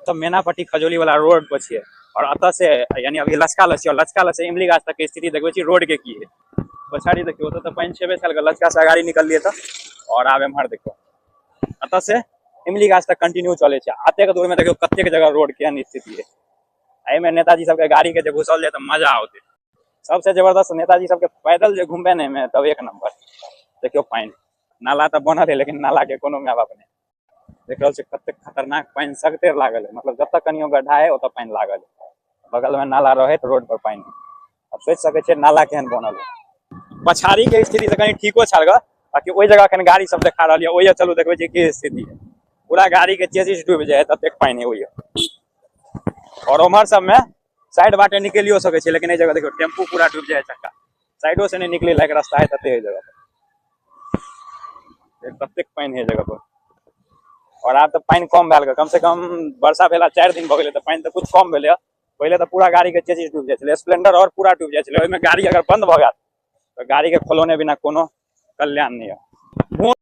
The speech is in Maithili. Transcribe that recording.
तऽ मैनापट्टी खजौली वाला रोड पर छियै और एतऽ से यानी अभी लचका लग छियै और लचका लग से इमली गाछ तक के स्थिति देखबै छी रोड के की है। पछाड़ी देखियौ, ओतऽ तऽ पानि छेबे छल, लचका से अगाड़ी निकललियै तऽ। और आब एम्हर देखियौ, एतऽ से इमली गाछ तक कंटिन्यू चलै छै। एतेक दूर में देखियौ कतेक जगह रोड केहन स्थिति है। एहिमे नेताजी सबके गाड़ी के जे घुसल जाय तऽ मजा औतै। सबसे जबरदस्त नेताजी सबके पैदल जे घुमबै ने एहिमे तब एक नंबर। देखियौ पानि, नाला तऽ बनल है लेकिन नाला के कोनो my बाप नहि। देख रहल छी कतेक खतरनाक पानि सगते लागल है, मतलब जतऽ कनियो गड्ढा है ओतऽ पानि लागल है। बगल में नाला रहे तऽ रोड पर पानि है। अब सोचि सकै छियै नाला केहन बनल है। पछाड़ी के स्थिति तऽ कनि ठीको छल ग, बाकी ओहि जगह कनि गाड़ी सब देखा रहल यऽ, ओहि चलू देखबै छी की स्थिति है। पूरा गाड़ी के चेसिस डूबि जाइ है ततेक पानि है ओहि। और उम्हर सब में साइड बाटे निकलियो सकै छै, लेकिन एहि जगह देखियौ टेम्पू पूरा डूबि जाइ है, चक्का साइडो से नहि निकले लायक रास्ता है तते एहि जगह पर। ततेक पानि है जगह पर। और आब तऽ पानि कम भेल, कम से कम वर्षा भेला 4 दिन भऽ गेलै तऽ पानि तऽ कुछ कम भेलै। पहिले तऽ पूरा गाड़ी के चेसिस डूबि जाइ छलै, स्प्लेंडर और पूरा डूबि जाइ छलै। ओहिमे गाड़ी अगर बंद भऽ गेल तऽ गाड़ी के खोलौने बिना कोनो कल्याण नहि है।